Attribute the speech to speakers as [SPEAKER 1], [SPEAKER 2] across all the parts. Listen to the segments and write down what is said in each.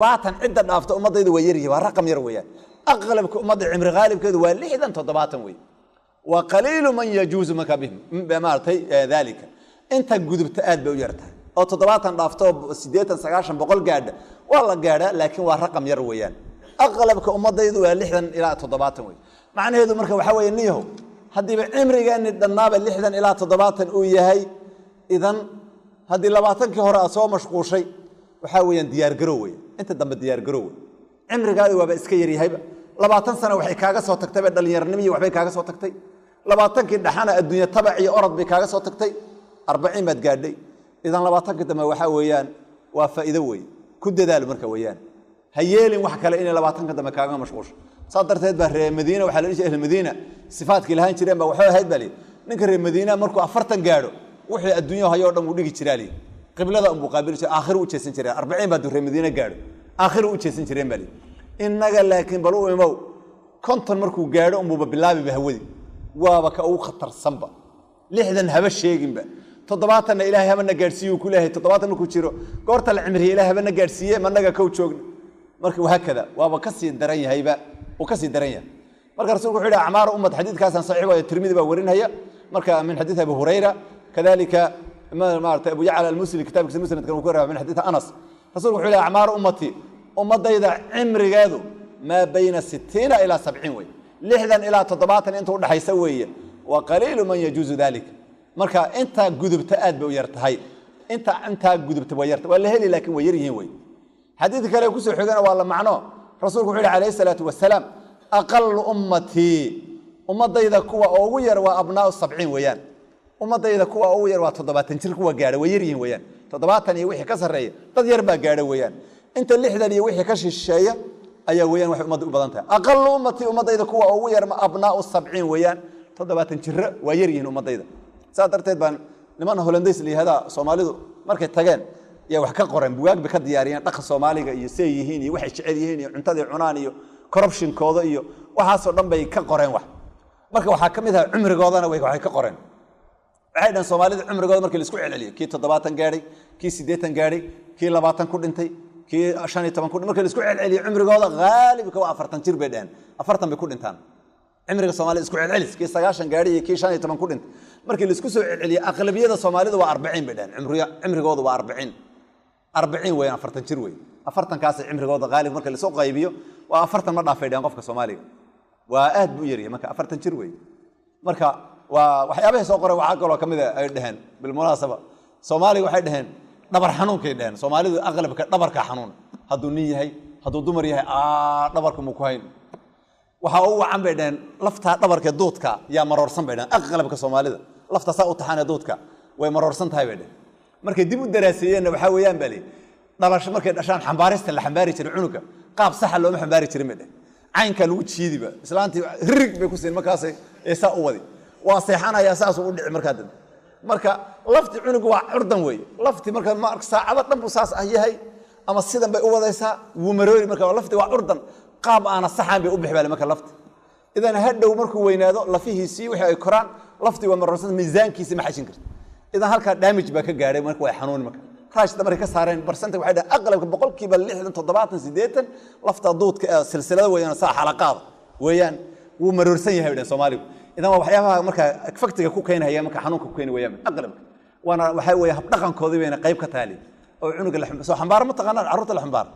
[SPEAKER 1] Baatan cidda dhaafta ummadaydu waa yaryihi, waa raqam yar weeyaan. Aqlabka ummadda cimri qaalibkeedu waa 60, 70 wey. Wa qaliilu man yajuuzu marka bihim maaratay dalika. Inta gudubta aad bay u yar tahay oo 70 dhaafto, 80, 90, 100 gaadha waa la gaadhaa, laakiin waa raqam yar weeyaan. Aqlabka ummadaydu waa 60 ilaa 70 wey. Macnaheedu marka waxaa weeye, niyahow, haddiiba cimrigeeni dhannaaba 60 ilaa 70 uu yahay, idan haddii 20kii hore aad soo mashquushay, waxaa weeyaan diyaargarow wey. Inta dambe diyaargarow wey. Cimrigaadi waaba iska yaryahayba. 20 sano waxay kaaga soo tagtayba dhalinyaranimo iyo waxbay kaaga soo tagtay. 20kii dhaxana adduunya tabac iyo orod bay kaaga soo tagtay. 40 baad gaadhay. Idan 20kii dambe waxaa weeyaan waa faa'iido wey, ku dadaal marka weeyaan. Ha yeelin wax kale inay 20ka dambe kaaga mashquusho. Saa darteed baa reer Madiina waxaa la dhihi jiray, ahlu Madiina sifaadkii lahaan jireen baa waxay ahayd baa lihi, ninka reer Madiina markuu 40 gaadho, wixii adduunyo hayoo dhan wuu dhigi jiraa lihi, qiblada unbuu qaabili jiray, aakhiru u jeesan jireen. 40 baa reer Madiina gaadho, aakhiru u jeesan jireen baa lihi. Innaga laakiin bal u imow, 50 markuu gaadho unbuuba bilaabiba hawadii, waaba ka ugu khatarsanba. 60 haba sheeginba, 70na Ilaahay habana gaadhsiiye uu ku leeyahay. 70 markuu jiro, goorta la cimriye Ilahay habana gaadhsiiye, managa kow joogna marka wahaakada waaba ka sii daran yahayba, uu ka sii daran yahay. Marka rasuulku wuxuu yidhi acmaaru ummad. Xadiidkaasaan saxiix waayo, Tirmidi baa warinhaya marka min xadiid Abi Hurayra. Kadalika maarata Abu Yacla Almusli kitaabkiisa Musnadkan uu ku waraya min xadiid Anas. Rasuulku wuxuu yidhi acmaaru ummati, ummadayda cimrigeedu maa bayna 60 ilaa 70 wey, 60 ilaa 70 inta udhaxaysa weeye. Wa qaliilu man yajuuzu dalik. Marka intaa gudubta aad bay u yar tahay. Inta intaa gudubta waa yarta, waa la heli, laakiin waa yar yihiin wey. Xadiidka kale kusoo xigana waa la macno. Rasuulku wuxuu yihi calayhi salaatu wasalaam, aqalu ummatii, ummadayda kuwa ugu yar waa abnaau 70 weeyaan. Ummadayda kuwa ugu yar waa 70 jir kuwa gaadha, waa yar yihiin weeyaan. 70 iyo wixii ka sarreeya dad yar baa gaadha weeyaan. Inta 60 iyo wixii ka shisheeya ayaa weeyaan waxay ummadda u badan tahay. Aqalu ummatii, ummadayda kuwa ugu yar abnaau 70 weeyaan, 70 jiro waa yar yihiin ummadayda. Saas darteed baan niman Holandays la yihahdaa Soomaalidu markay tageen yaa wax ka qoreen, bugaag bay ka diyaariyeen dhaqan Soomaaliga iyo say yihiin iyo waxay jecel yihiin iyo cuntaday cunaan iyo corruptionkooda iyo waxaasoo dhan bay ka qoreen wax. Marka waxaa ka mid ahaa cumrigoodana waxay ka qoreen. Waxay dhaheen Soomaalida cumrigooda markii la isku celceliyo, kii 70 gaadhay, kii 80 gaadhay, kii 20 ku dhintay, kii 15 ku, markii la isku celceliyo cumrigooda haalibka waa 40 jir bay dhaheen, 40 bay ku dhintaan. Cimriga Soomaalida isku celcelis, kii 90 gaadhay iyo kii 15 ku dhintay, markii la isku soo celceliyo aqlabiyada Soomaalida waa 40 bay dhaheen. Cimrigoodu waa 40, 40 weeyaan, 40 jir wey. 40kaas cimrigooda qaalib marka lasoo qaybiyo waa 40, ma dhaafay dhaheen qofka Soomaaliga, waa aad buu u yaryahay. Marka 40 jir wey. Marka waa waxyaabahay soo qoreen. Waxaa kaloo ka mid a ay dhaheen bilmunaasaba, Soomaaliga waxay dhaheen dhabar xanuunkay dhaheen. Soomaalidu aqlabka dhabarka xanuun, hadduu nin yahay, hadduu dumar yahay, dhabarka muu ku hayn. Waxaa ugu wacan bay dhaheen laftaa dhabarka duudka yaa maroorsan bay dhaheen. Aqlabka Soomaalida lafta saa u taxaanee duudka way maroorsan tahay bay dhaheen. Markay dib u daraaseeyeenna waxaa weeyaan baa lihi, dhalasho markay dhashaan xambaarista la xambaari jiray cunuga qaab saxa looma xambaari jirin bay dhaheen. Caynkaa lagu jiidiba, islaantii rig bay ku siin, markaasay saa u wadi, waa seexanayaa, saasuu u dhici markaa dambe. Marka lafti cunugu waa curdan weeye lafti. Marka ma saacado dhan buu saas ah yahay ama sidan bay u wadaysaa, wuu maroori. Marka lafti waa curdan, qaab aana saxaan bay u bixi baa marka lafti. Idan hadhow markuu weynaado lafihiisii wixii ay koraan, laftii waa maroorsan, miisaankiisii ma xajin karto. Idan halkaa damage baa ka gaadhay, marka way xanuuni. Marka raashta markay ka saareen barsanta waxay dhahen aqlabka 60%, 70, 80 lafta duudka ee silsilada weeyaan, saa xalaqaada weeyaan, wuu maroorsan yahay bay dhahen Soomaaligu. Idan waa waxyaabaha marka faktiga ku keenaya, marka xanuunka ku keeni weeyaan aqlabka. Waana waxaa weeye habdhaqankoodii bayna qayb ka taali oo cunuga la soo xambaaro. Ma taqaanaan carruurta la xambaaro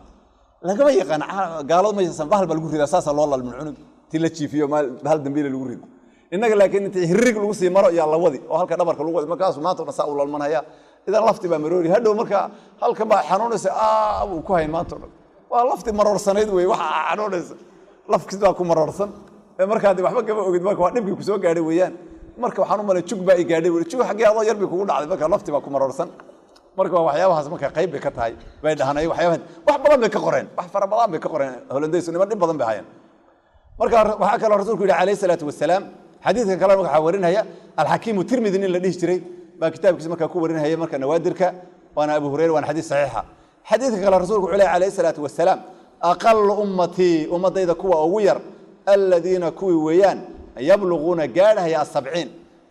[SPEAKER 1] lagama yaqaan, gaaladu ma yaqaan, bahal baa lagu ridaa, saasaa loo lalmin cunug tii la jiifiyo bahal dambiila lagu rido. Innaga laakiin intii hirrig lagu sii maro yaa la wadi oo halka dhabarka lagu wadi, markaasuu maanta o dhan saa u lalmanaya. Idan lafti baa maroori, hadhow marka halkan baa xanuunaysa, buu ku hayn maanta o dhan. Waa lafti maroorsanayd wey waxa xanuunaysa, lafkis baa ku maroorsan. Markaa de waxba kama ogid, marka waa dhibkii kusoo gaadhay weeyaan. Marka waxaan u malay jug baa i gaadhay, jug xaggee adoo yar bay kugu dhacday, marka lafti baa ku maroorsan. Marka waa waxyaabahaas marka qayb bay ka tahay bay dhahaan. Waxyaabaha wax badan bay ka qoreen, wax fara badan bay ka qoreen Holandaysu, niman dhib badan bay hayeen. Marka waxaa kaloo rasuulku yidhi calayhi salaatu wasalaam, xadiidkan kalena waxaa warinaya Alxakiimu Tirmidi nin la dhihi jiray baa kitaabkiisa markaa ku warinaya marka nawaadirka, waana Abu Hurayra, waana xadiis saxiixa. Xadiidka kale rasuulku wuxuu leeyahy calayhi salaatu wasalaam, aqalu ummatii, ummadayda kuwa ugu yar, aladiina kuwii weeyaan yabluquuna gaadhaya 70,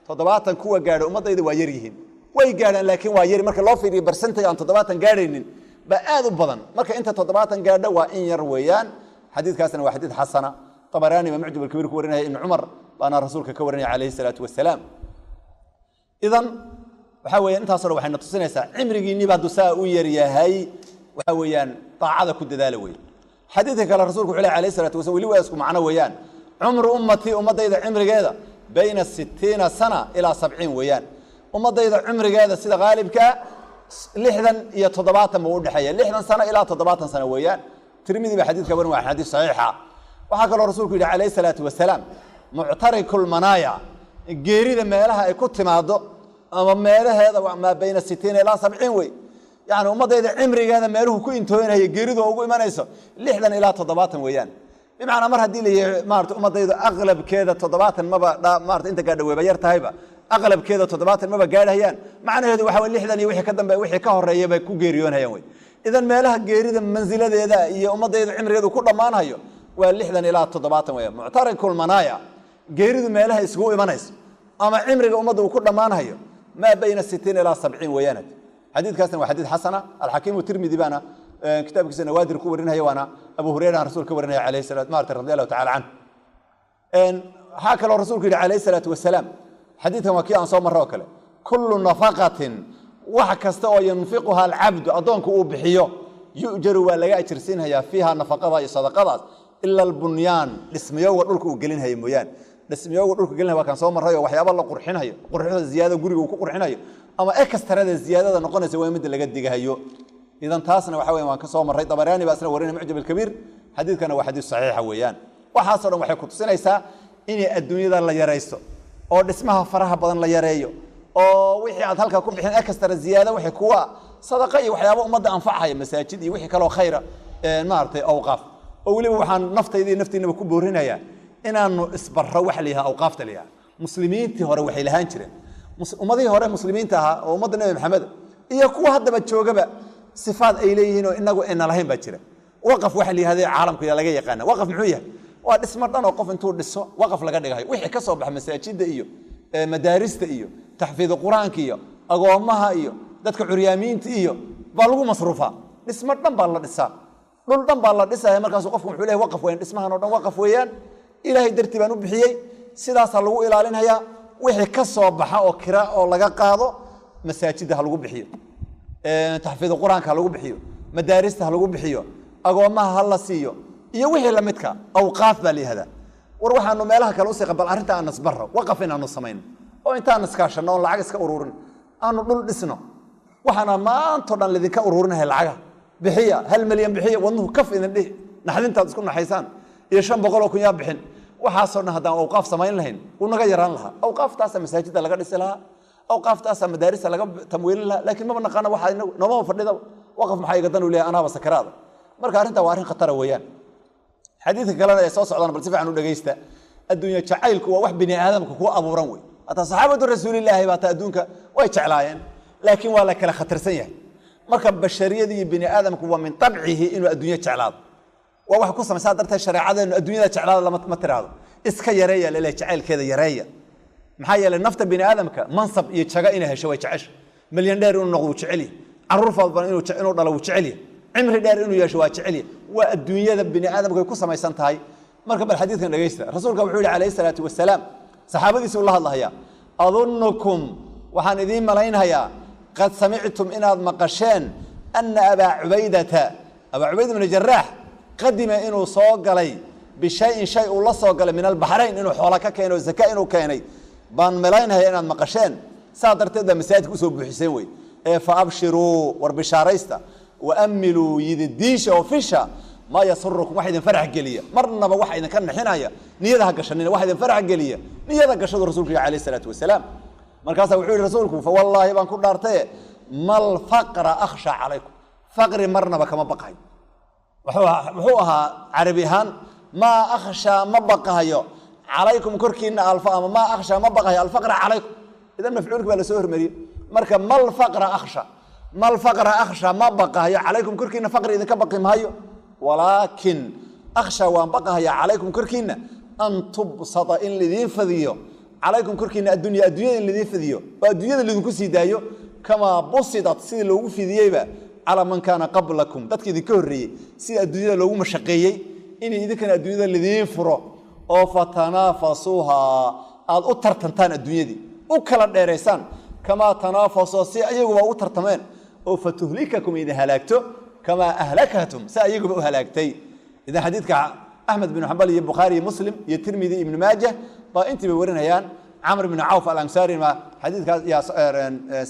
[SPEAKER 1] 70 kuwa gaadha ummadayda waa yar yihiin. Way gaadhaan laakiin waa yari marka loo fiiriyo barsentag aan 70 gaadhaynin. Baa aad u badan. Marka inta 70 gaadha waa in yar weeyaan. Xadiidkaasna waa xadiid xasana. Tabaraani baa Mucjam Alkabiir ku warinaya, Ibn Cumar baana rasuulka ka warinaya calayhi salaatu wasalaam. Idan waxaa weeyaan intaasoo dhan waxayna tusinaysaa cimrigiinniba hadduu saa u yar yahay, waxaa weeyaan daacada ku dadaala weeye. Xadiidka kale rasuulku wuxuu leeyahay calayhi salaatu wasalam, weli waa isku macno weeyaan: cumru ummatii, ummaddayda cimrigeeda, bayna 60 sana ilaa 70 weeyaan. Ummaddayda cimrigeeda sida qaalibka 60 iyo 70 buu udhexeeya, 60 sano ilaa 70 sano weeyaan. Tirmidi baa xadiidka warin, waa xadiis saxiixa. Waxaa kaloo rasuulku yidhi calayhi salaatu wasalaam: muctarikulmanaaya, geerida meelaha ay ku timaado ama meelaheeda, maa bayna 60 ilaa 70 wey. Yani ummaddayda cimrigeeda meeluhu ku intooynaya geeridu ugu imanayso 60 ilaa 70 weeyaan. Bimacnaa mar haddii la yahay maarata ummaddaydu aqlabkeeda 70 maba maarata inta gaadha weyba yar tahayba, aqlabkeeda 70 maba gaadhayaan, macnaheedu waxa wey 60 iyo wixii ka dambe wixii ka horeeya bay ku geeriyoonayaan wey. Idan meelaha geerida mansiladeeda iyo ummaddayda cimrigeedu ku dhammaanhayo waa 60 ilaa 70 weeyaan. Muctarikulmanaaya, geeridu meelaha isugu imanayso ama cimriga ummadda uu ku dhammaanhayo, maa bayna 60 ilaa 70 weeyaan. Xadiidkaasna waa xadiid xasana. Alxakiimu Tirmidi baana kitaabkiisa Nawaadir ku warinaya, waana Abu Hurayra rasuul ka warinaya calayhi salaat maarata radi Allahu tacala canhu. Waxaa kaloo rasuulku yidhi calayhi salaatu wasalaam, xadiidkan waa kii aan soo marro oo kale: kullu nafaqatin, wax kasta oo yunfiquha alcabdu, addoonku uu bixiyo, yu'jaru, waa laga ajirsiinhayaa, fiiha, nafaqada iyo sadaqadaas, ila albunyaan, dhismayowga dhulka uu gelinhayo mooyaan. Dhismayowga dhulka gelinhayo waa kaan soo marray, oo waxyaaba la qurxinayo, qurxida ziyaada guriga uu ku qurxinayo ama extrada ziyaadada noqonaysa waa midda laga digahayo. Idan taasna waxa weyan waan ka soo marray. Dabaraani baa isna warinaya Mucjam Alkabiir, xadiidkana waa xadiis saxiixa weeyaan. Waxaasoo dhan waxay ku tusinaysaa inay adduunyada la yaraysto oo dhismaha faraha badan la yareeyo, oo wixii aad halkaa ku bixin extra ziyaada wixii kuwa sadaqa iyo waxyaaba ummadda anfacaya, masaajid iyo wixii kaloo khayra, maaragtay awqaaf. Oo weliba waxaan naftayda iyo naftiinaba ku boorinayaa inaanu isbarro waxa la yidhaha awqaafta la yidhaha. Muslimiintii hore waxay lahaan jireen, ummadihii hore muslimiinta ahaa oo ummadda Nebi Maxamed iyo kuwa haddaba joogaba, sifaad ay leeyihiin oo inagu ayna lahayn baa jira. Waqaf waxa la yihahda caalamku laga yaqaana. Waqaf muxuu yahay? Waa dhismo dhan oo qof intuu dhiso waqaf laga dhigayo, wixii ka soo baxa masaajidda iyo madaarista iyo taxfiidu qur-aanka iyo agoommaha iyo dadka curyaamiinta iyo baa lagu masruufaa. Dhismo dhan baa la dhisaa, dhul dhan baa la dhisaya. Markaasuu qofku wuxuu leeyahay waqaf weeyaan, dhismahan oo dhan waqaf weeyaan, Ilaahay dartii baan u bixiyey, sidaasaa lagu ilaalinhayaa. Wixii ka soo baxa oo kira oo laga qaado masaajidda ha lagu bixiyo, taxfiidu qur-aanka ha lagu bixiyo, madaarista ha lagu bixiyo, agoommaha ha la siiyo iyo wixii lamidka. Awqaaf baa la yihahdaa. War waxaanu meelaha kale usii bal arrinta aan nasbarro, waqaf inaanu samayno oo intaan iskaashanno oon lacag iska ururin aanu dhul dhisno. Waxaana maantao dhan lidinka ururinaya lacagaha bixiya, 1 milyan bixiya, wadnuhu kaf idin dhihi, naxdintaad isku naxaysaan iyo 500,000 yaa bixin. Waxaasoo dhan haddaan awqaaf samayn lahayn wuu naga yaraan lahaa. Awqaaftaasaa masaajidda laga dhisi lahaa, awqaaftaasaa madaarista laga tamwiilin lahaa, laakiin maba naqaano waxa inagu noomaba fadhidaba. Waqaf maxaa iga dan u leeyahay, anaaba sakaraada. Marka arrintaa waa arrin khatara weeyaan. Xadiidka kalena ee soo socdaan bal si fiican u dhegaysta. Adduunya jacaylku waa wax bini aadamka ku abuuran wey. Hataa saxaabatu rasuulilaahi baa taa adduunka way jeclaayeen, laakiin waa la kala khatarsan yahay. Marka bashariyada iyo bini aadamku waa min tabcihi inuu adduunyo jeclaado, waa wax ku samaysaa. Darteed shareecadeenu adduunyada jeclaada lama ma tiraahdo, iska yareeya laleeyahay, jacaylkeeda yareeya. Maxaa yeelay nafta bini aadamka mansab iyo jago inay hesho way jecesha. Milyan dheer inuu noqdo wuu jecel yahay, caruur fara badan inuu dhalo wuu jecel yahay, cimri dheer inuu yeesho waa jecel yahay. Waa adduunyada bini aadamku ay ku samaysan tahay. Marka bal xadiidkan dhegaysta. Rasuulka wuxuu yihi calayhi salaatu wasalaam, saxaabadiisuu la hadlahayaa: adunnukum, waxaan idiin malaynhayaa, qad samictum, inaad maqasheen, ana Abaa Cubaydata, Abaa Cubayda bn Jaraax, qadima, inuu soo galay, bishayin, shay uu la soo galay, min Albaxrayn, inuu xoola ka keenay oo zaka inuu keenay baan malaynhaya inaad maqasheen. Saa darteed baa masaajidka usoo buuxiseen wey. Ee fa abshiruu, war bishaaraysta, waamiluu, yididiisha oo fisha, maa yasurukum, wax idin farax geliya. Marnaba waxa idinka naxinaya niyada ha gashanina, wax idin farax geliya niyada gashadu rasuulku yihi calayhi salaatu wasalaam. Markaasaa wuxuu yihi rasuulku: fawallaahi baan ku dhaartaye, mal faqra akhsha calaykum, faqri marnaba kama baqayo. Muxuu ahaa carabi ahaan? Maa akhshaa, ma baqahayo, calaykum, korkiina, alfa ama maa akhshaa, ma baqahayo, alfaqra calaykum. Idan mafcuulki baa lasoo hormariyey. Marka mal faqra akhsha, mal faqra akhsha, ma baqahayo, calaykum, korkiina, faqri idinka baqi maayo. Walaakin akhsha, waan baqahaya, calaykum, korkiina, an tubsata, in lidiin fadiyo, calaykum, korkiina, addunya, addunyada in lidiin fidiyo oo adduunyada lidinku sii daayo, kamaa busidat, sidii loogu fidiyeyba, Calaa man kaana qablakum, dadka idinka horreeyey sida adduunyada loogu mashaqeeyey inay idinkana adduunyada lidiin furo oo fatanaafasuuhaa aad u tartantaan, adduunyadii u kala dheeraysaan, kamaa tanaafasuu si ayaguba u tartameen, oo fatuhlikakum idin halaagto, kamaa ahlakatum si ayaguba u halaagtay. Idan xadiidka Axmed bin Xambal iyo Bukhaari iyo Muslim iyo Tirmidi, Ibnu Maajah baa intiiba warinayaan. Camr bn Cawf Alansaari ma xadiidkaas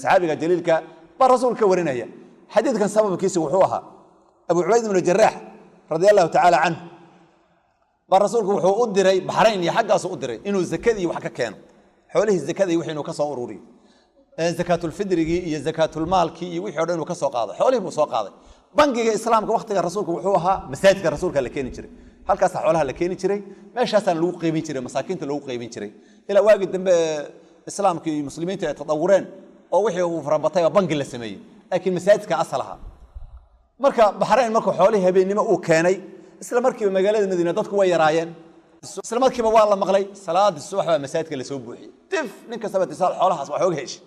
[SPEAKER 1] saxaabiga jaliilka baa rasuulka ka warinaya. Xadiidkan sababkiisa wuxuu ahaa Abu Cubayd ibnu Jaraax radia allahu tacaala canhu baa rasuulku wuxuu u diray Baxrayn iyo xaggaasu u diray inuu zakadii wax ka keeno, xoolihii zakadii wixii inuu ka soo ururiyo, zakaatulfidrigii iyo zakaatulmaalkii iyo wixii o dhan inuu ka soo qaado. Xoolihii buu soo qaaday. Bangiga islaamka waktiga rasuulka wuxuu ahaa masaajidka rasuulka la keeni jiray, halkaasaa xoolaha la keeni jiray, meeshaasaan lagu qaybin jiray, masaakiinta loogu qaybin jiray, ilaa waagii dambe islaamka iyo muslimiinta ay tadawureen oo wixii uu farabatay oo bangi la sameeyey, laakiin masaajidka asal ahaa. Marka Baxrayn markuu xoolihii habeennimo uu keenay, isla markiiba magaalada Madiina dadku way yaraayeen, isla markiiba waa la maqlay. Salaadii subax baa masaajidka lasoo buuxiyey. Tif nin kastaba tisaal xoolahaas wax ooga heshay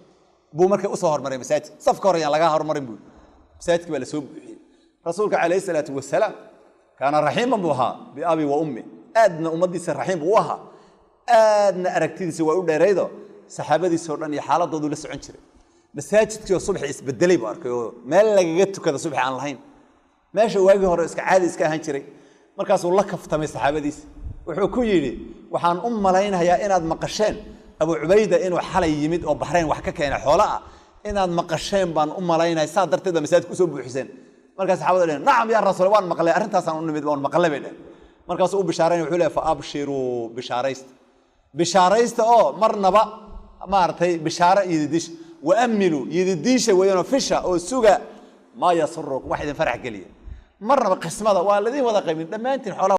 [SPEAKER 1] buu marka usoo hormaray masaajidka. Safka hore yaan lagaa hormarin buu. Masaajidka baa lasoo buuxiyey. Rasuulka calayhi salaatu wasalaam kaana raxiiman buu ahaa biabi wa ummi, aadna ummaddiisa raxiim buu u ahaa, aadna aragtidiisa waa u dheeraydo, saxaabadiisa oo dhan iyo xaaladoodu la socon jiray. Masaajidkii oo subaxi isbedelay buu arkay oo meel lagaga tukada subaxi aan lahayn, meesha waagii hore iska caadi iska ahaan jiray. Markaasuu la kaftamay saxaabadiisa, wuxuu ku yidhi: waxaan u malaynayaa inaad maqasheen Abu Cubayda inuu xalay yimid oo Baxrayn wax ka keenay xoolo ah, inaad maqasheen baan u malaynaya, saa darteed baa masaajidka usoo buuxiseen. Markaas saxaabada dheheen: nacam yaa rasuul, waan maqlay, arrintaasaan u nimid, waan maqlay bay dheheen. Markaasuu u bishaaraynay, wuxuu leeyahay: fa abshiruu, bishaaraysta, bishaaraysta oo marnaba maaragtay bishaaro yididiisha, waamiluu yididiisha weeyaanoo fisha oo suga, maa yasurukum, wax idin farax geliya. Marnaba qismada waa ladin wada qaybin dhammaantiin xoolaha.